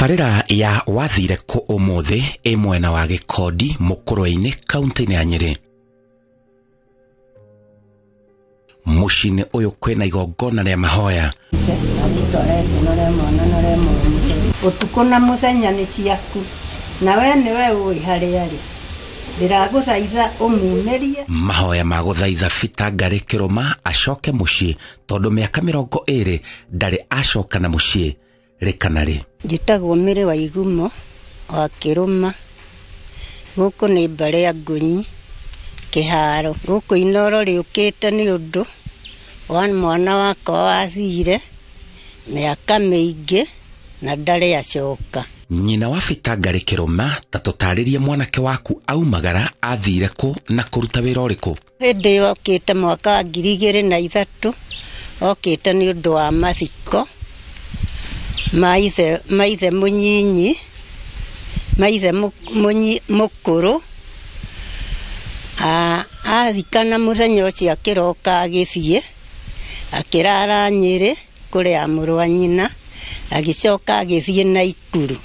Tabarĩra ya wathire kũ ũmũthĩ ĩ mwena wa Gĩkondi Mũkũrwe-inĩ kaunti-inĩ ya Nyĩrĩ. Mũciĩ-inĩ ũyũ kwĩna igongona rĩa mahoya. Ũtukũ na mũthenya nĩ ciaku, na we nĩwe ũĩ harĩa arĩ. Ndĩragũthaitha ũmumĩrie. Mahoya ma gũthaitha Peter Ngarĩ Kĩrũma acoke mũciĩ tondũ mĩaka 20 ndarĩ acoka na mũciĩ rĩ kana rĩ. Njĩtagwo Mĩrĩ wa Igumo wa Kĩrũma. Gũkũ nĩ mbarĩ ya Ngũnyi Kĩharo. Gũkũ Inooro rĩũkĩte nĩ ũndũ wa mwana wakwa wathire mĩaka mĩingĩ na ndarĩ acoka. Nyina wa Peter Ngarĩ Kĩrũma, ta tũtarĩrie mwanake waku aumagara athire kũ na kũruta wĩra ũrĩkũ? Hĩndĩ ĩyo okĩte mwaka wa 2003, okĩte nĩ ũndũ wa mathiko maithe mũnyinyi, maithe mũkũrũ. Athikana mũthenya ũcio akĩroka agĩthiĩ, akĩrara Nyĩrĩ kũrĩa mũrũ wa nyina, agĩcoka agĩthiĩ Naikuru.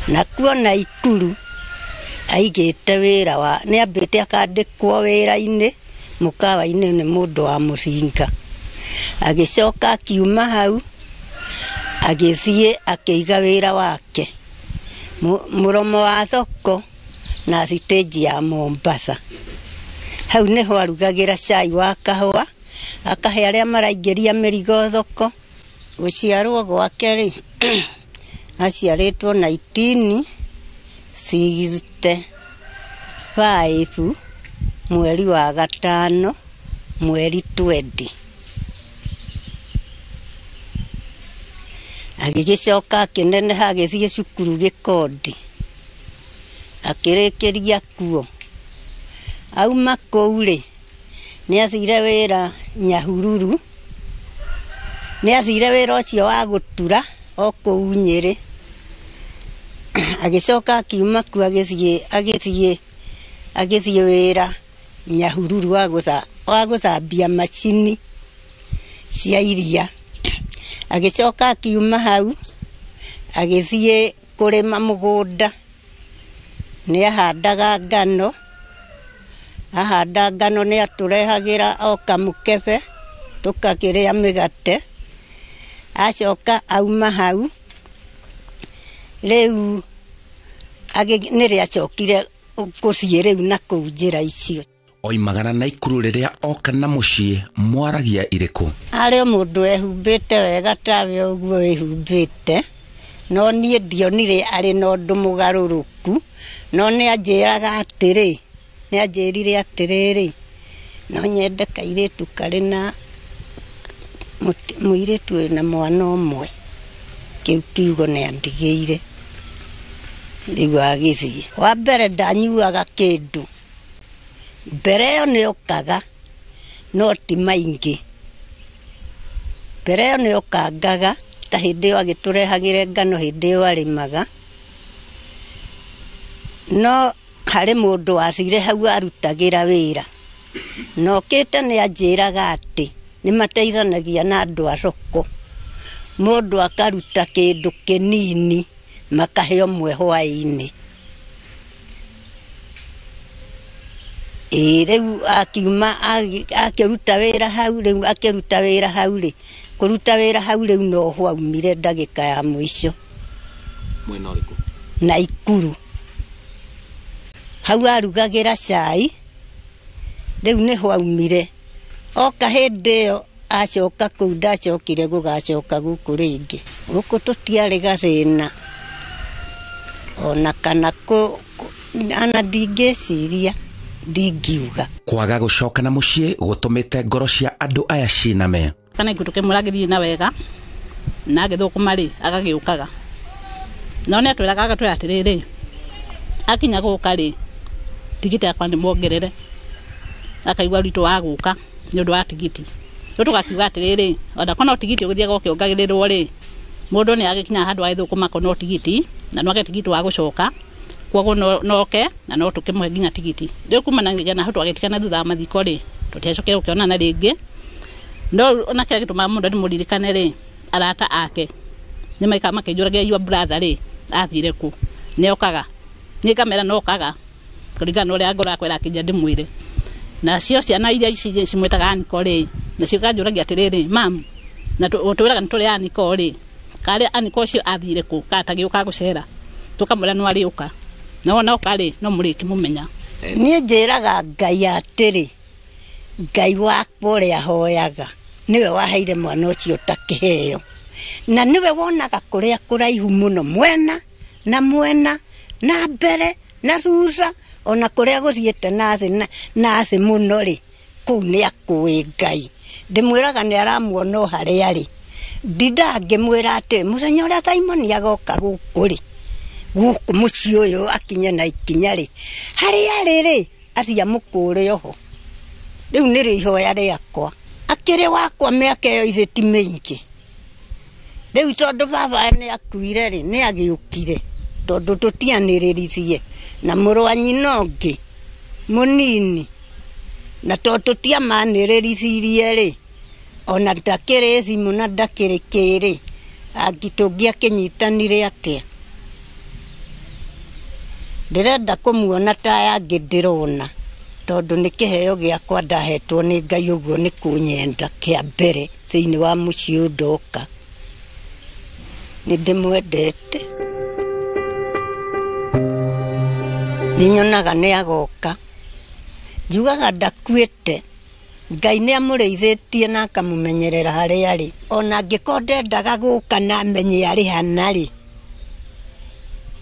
Nakuo Naikuru aigĩte wĩra wa, nĩambĩte akandĩkwo wĩra-inĩ mũkawa-inĩ nĩ mũndũ wa mũcinga. Agĩcoka akiuma hau agĩthiĩ akĩiga wĩra wake mũromo wa thoko na stage ya Mombasa. Hau nĩho arugagĩra cai wa kahũa, akahe arĩa maraingĩria mĩrigo thoko. Gũciarwo gwake rĩ, aciarĩtwo 1965 mweri wa gatano mweri 20. Agĩgĩcoka akĩneneha agĩthiĩ cukuru Gĩkondi, akĩrĩkĩria kuo. Auma kũu rĩ, nĩathire wĩra Nyahururu, nĩathire wĩra ũcio wa gũtura o kũu Nyĩrĩ. Agĩcoka akiuma kuo agĩthiĩ wĩra Nyahururu wa gũthambia macini cia iria. Agĩcoka akiuma hau agĩthiĩ kũrĩma mũgũnda. Nĩahandaga ngano, ahanda ngano nĩatũrehagĩra o kamũkebe tũkakĩrĩa mĩgate. Acoka auma hau rĩu nĩrĩacokire gũthiĩ rĩu na kũu njĩra icio. Oimagara Naikuru rĩrĩa oka na mũciĩ mwaragia irĩkũ? Arĩ o mũndũ ehumbĩte wega tawe ũguo wĩhumbĩte, no niĩ ndionire arĩ na ũndũ mũgarũrũku, no nĩanjĩraga atĩrĩ, nĩanjĩrire atĩrĩrĩ, no nyende kairĩtu karĩ na mũirĩtu wĩna mwana ũmwe. Kĩu kiugo nĩandigĩire rĩu agĩthiĩ. Wa mbere ndanyuaga kĩndũ, mbere ĩyo nĩokaga no ti maingĩ. Mbere ĩyo nĩokangaga ta hĩndĩ ĩyo agĩtũrehagĩre ngano hĩndĩ ĩyo arĩmaga. No harĩ mũndũ wacire hau arutagĩra wĩra, na okĩte nĩanjĩraga atĩ nĩmateithanagia na andũ a thoko, mũndũ akaruta kĩndũ kĩnini makahe ũmwe hwaĩ-inĩ. Ĩĩ rĩu akiuma akĩruta wĩra hau, rĩu akĩruta wĩra hau rĩ, kũruta wĩra hau rĩu noho aumire ndagĩka ya mũico. Mwena ũrĩkũ? Naikuru. Hau arugagĩra cai, rĩu nĩho aumire. Oka hĩndĩ ĩyo acoka kũu ndacokire gũgacoka gũkũ rĩngĩ. Gũkũ tũtiarĩ gathĩna ona kana ana ndingĩciria ndingiuga. Kwaga gũcoka na mũciĩ gũtũmĩte ngoro cia andũ aya ciname. Kana ngũtũke mũragĩthiĩ na wega na agĩthũkũma rĩ agagĩũkaga, no nĩatwĩraga agatwĩra atĩrĩrĩ, akinya gũka rĩ tigiti yakwa nĩmuongerere, akaigua ũritũ wa gũka nĩ ũndũ wa tigiti. Rĩu tũgakiuga atĩrĩrĩ, ona korwo no tigiti ũgĩthiaga ũkĩongagĩrĩrwo rĩ, mũndũ nĩagĩkinya handũ agĩthũkũma korwo no tigiti, na no age tigiti wa gũcoka, koguo noke na no tũkĩmũhe nginya tigiti. Rĩu kumanagia na hau twagĩtigana thutha wa mathiko rĩ, tũtiacokire gũkĩonana rĩngĩ. No ona kĩrĩa gĩtũmaga mũndũ ndĩmũririkane rĩ, arata ake Nĩ maikara makĩnjũragia your brother rĩ athire kũ, nĩ okaga, niĩ ngamera no okaga kũringana na ũrĩa ngoro yakwa ĩrakinya ndĩmwĩre. Nacio ciana iria ici cimwĩtaga aniko rĩ, nacio ikanjũragia atĩrĩrĩ, mam, na ũtwĩraga nĩ tũrĩ aniko rĩ, karĩa aniko ũcio athire kũ, kana tagĩũka gũcera, tũkamwĩra no arĩũka, na wona oka rĩ no mũrĩkĩmũmenya. Niĩ njĩraga Ngai atĩrĩ, Ngai wakwa ũrĩa hoyaga nĩwe waheire mwana ũcio ta kĩheo, na nĩwe wonaga kũrĩa kũraihu mũno, mwena na mwena na mbere na thutha, ona kũrĩa gũthiĩte na thĩ mũno rĩ, kũu nĩ akũĩ Ngai. Ndĩmwĩraga nĩ aramuona o harĩa arĩ. Ndindaga ngĩmwĩra atĩ mũthenya ũrĩa Simon agoka gũkũ rĩ, gũkũ mũciĩ ũyũ akinye na ikinya rĩ, harĩa arĩ rĩ, athiĩ amũkũre oho. Rĩu nĩrĩo ihoya rĩakwa. Akĩrĩ wakwa mĩaka ĩyo ithĩ ti mĩingĩ. Rĩu tondũ baba nĩ akuire rĩ, nĩ agĩũkire tondũ tũtianĩrĩririe na mũrũ wa nyina ũngĩ mũnini, na tondũ tũtiamanĩrĩririe rĩ, ona ndakĩrĩ thimũ na ndakĩrĩ kĩrĩ, tũngĩakĩnyitanire atĩa? Ndĩrenda kũmuona ta aya angĩ ndĩrona, tondũ nĩ kĩheo gĩakwa ndahetwo nĩ Ngai ũguo nĩ kũnyenda kĩa mbere thĩinĩ wa mũciĩ ũyũ ndoka. Nĩ ndĩmwendete. Nĩ nyonaga nĩ agoka. Njugaga ndakuĩte, Ngai nĩ amũrĩithĩtie na akamũmenyerera harĩa arĩ. Ona angĩkorwo ndendaga gũka na amenye arĩ hana rĩ,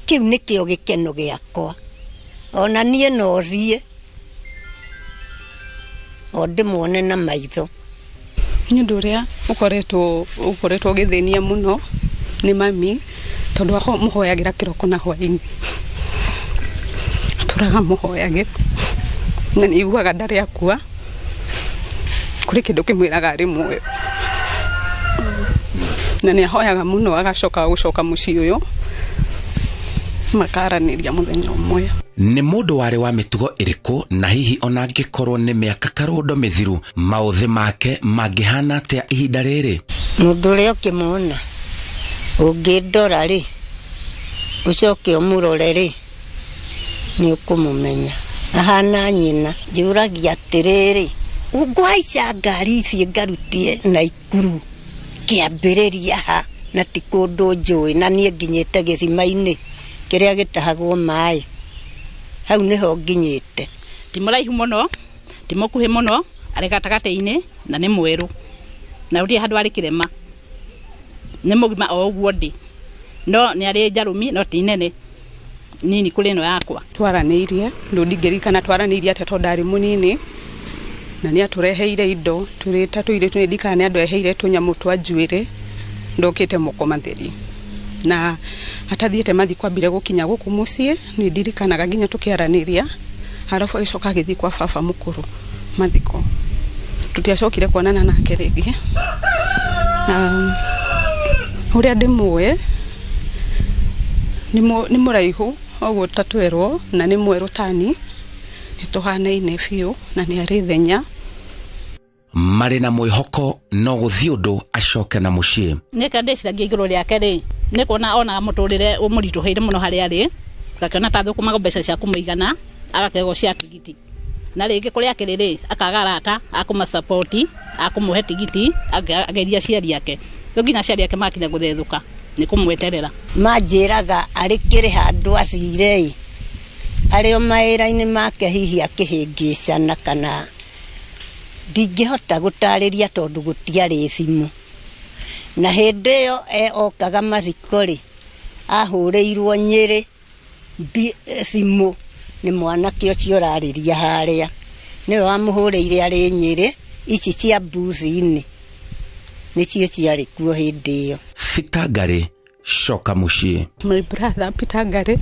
kĩu nĩkĩo gĩkeno gĩakwa. Ona niĩ no thiĩ o ndĩmuone na maitho. Nĩ ũndũ ũrĩa ũkoretwo ũgĩthĩnia mũno nĩ mami, tondũ mũhoyagĩra kĩroko na hwaĩ-inĩ. Atũraga mũhoyagĩra na nĩ aiguaga ndarĩ akua, kũrĩ kĩndũ kĩmwĩraga arĩ muoyo. Na nĩ ahoyaga mũno agacoka gũcoka mũciĩ ũyũ makaranĩria mũthenya ũmwe. Nĩ mũndũ warĩ wa mĩtugo ĩrĩkũ, na hihi ona angĩkorwo nĩ mĩaka karũndo mĩthiru, maũthĩ make mangĩhana atĩa ihinda rĩrĩ? Mũndũ ũrĩa ũkĩmuona ũngĩndora rĩ, ũcoke ũmũrore rĩ, nĩ ũkũmũmenya. Ahana nyina. Njũragia atĩrĩrĩ, ũngũhaica ngari ici ngarutie Naikuru kĩambĩrĩria ha, na ti kũndũ njũĩ, na niĩ nginyĩte gĩthima-inĩ kĩrĩa gĩtahagwo maĩ, hau nĩho nginyĩte. Ti mũraihu mũno, ti mũkuhĩ mũno, arĩ gatagatĩ-inĩ na nĩ mwerũ, na gũtirĩ handũ arĩ kĩrema. Nĩ mũgima o ũguo ndĩ, no nĩ arĩ njarũmi no ti nene nini kũrĩ ĩno yakwa. Twaranĩirie, ndũ ndingĩririkana twaranĩirie atĩa tondũ ndarĩ mũnini, na nĩ atũreheire indo tũrĩ ta tũirĩtu, nĩ ndikana nĩ andũreheire tũnyamũ twa njuĩrĩ ndokĩte moko matheri. Na atathiĩte mathiko ambire gũkinya gũkũ mũciĩ, nĩ ndirikanaga nginya tũkĩaranĩria, arabu agĩcoka agĩthiĩ kwa baba mũkũrũ mathiko. Tũtiacokire kuonana nake rĩngĩ. Ũrĩa ndĩmũĩ nĩ mũraihu ũguo ta twerwo, na nĩ mwerũ tani, nĩ tũhanaine biũ na nĩ arĩ thenya. Marĩ na mwĩhoko no gũthiĩ ũndũ acoke na mũciĩ. Nĩ kĩrĩa ndĩciragia igũrũ rĩake rĩ, nĩ kuona onaga mũtũrĩre ũmũritũhĩire mũno harĩa arĩ, gakĩona ta thũkũmaga mbeca cia kũmũigana, agakĩgwo cia tigiti. Na rĩngĩ kũrĩa akĩrĩ rĩ, akaga arata a kũmacapoti, a kũmũhe tigiti, ageria aciari ake. Rĩu nginya aciari ake makinya gũthethũka nĩ kũmweterera. Manjĩraga arĩ kĩrĩ handũ athire ĩ, arĩ o mawĩra-inĩ make hihi akĩhĩngĩcana kana ndingĩhota gũtarĩria tondũ gũtiarĩ thimũ. Na hĩndĩ ĩyo okaga mathiko rĩ, ahũrĩirwo Nyĩrĩ thimũ nĩ mwanake ũcio ũrarĩria harĩa. Nĩwe wamũhũrĩire arĩ Nyĩrĩ, ici cia mbuci-inĩ nĩcio ciarĩ kuo hĩndĩ ĩyo. Peter Ngari, coka mũciĩ. My brother Peter Ngari,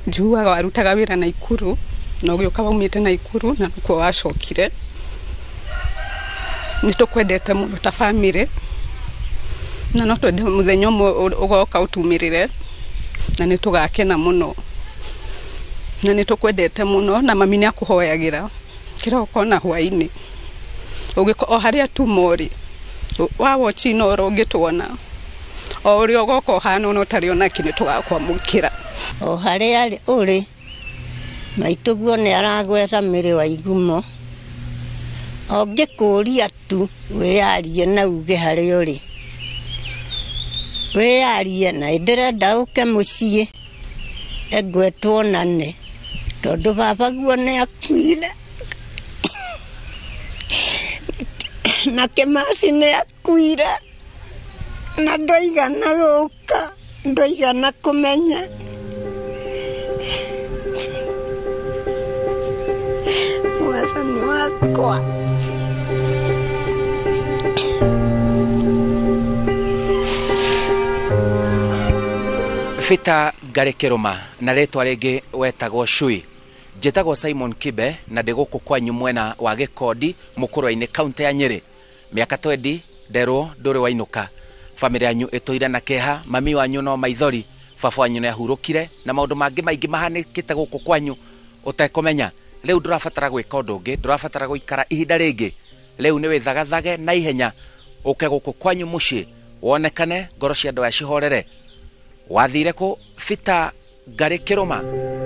njiguaga warutaga wĩra Naikuru, na ũgĩũka waumĩte Naikuru na nĩkuo wacokire. Nĩ tũkwendete mũno ta bamĩrĩ, na no twende mũthenya ũmwe ũgoka ũtumĩrĩre, na nĩ tũgakena mũno. Na nĩ tũkwendete mũno, na mami nĩ akũhoyagĩra kĩroko na hwaĩ-inĩ. O harĩa tuma ũrĩ, wa watch no oro ũngĩtuona. O ũrĩa ũgoka ũhana ona ũtarĩ onaki nĩ tũgakwamũkĩra. O harĩa ũrĩ maitũguo nĩ aragwetha mĩrĩ wa igumo. Ũngĩkũria tu wĩyarie na uge harĩa ũrĩ. Wĩyarie na ndĩrenda ũke mũciĩ engwetwo nane tondũ baba guo nĩ akuire na Kĩmaci nĩ akuire na ndaigana gũka, ndaigana kũmenya. Mwathani wakwa. Peter Ngarĩ Kĩrũma na rĩtwa rĩngĩ wetagwo Cui. Njĩtagwo Simon Kibe na ndĩ gũkũ kwanyu mwena wa Gĩkondi Mũkũrwe-inĩ kaunti ya Nyĩrĩ. Mĩaka 20 nderwo ndũrĩ wainũka. Bamĩrĩ yanyu ĩtũire na kĩeha, mami wanyu no maithori, baba wanyu nĩ ahurũkire na maũndũ mangĩ maingĩ mahanĩkĩte gũkũ kwanyu ũtekũmenya. Rĩu ndũrabatara gwĩka ũndũ ũngĩ, ndũrabatara gũikara ihinda rĩngĩ. Rĩu nĩ wĩthagathage na ihenya ũke gũkũ kwanyu mũciĩ wonekane ngoro cia andũ aya cihorere. Wathire kũ Peter Ngarĩ Kĩrũma?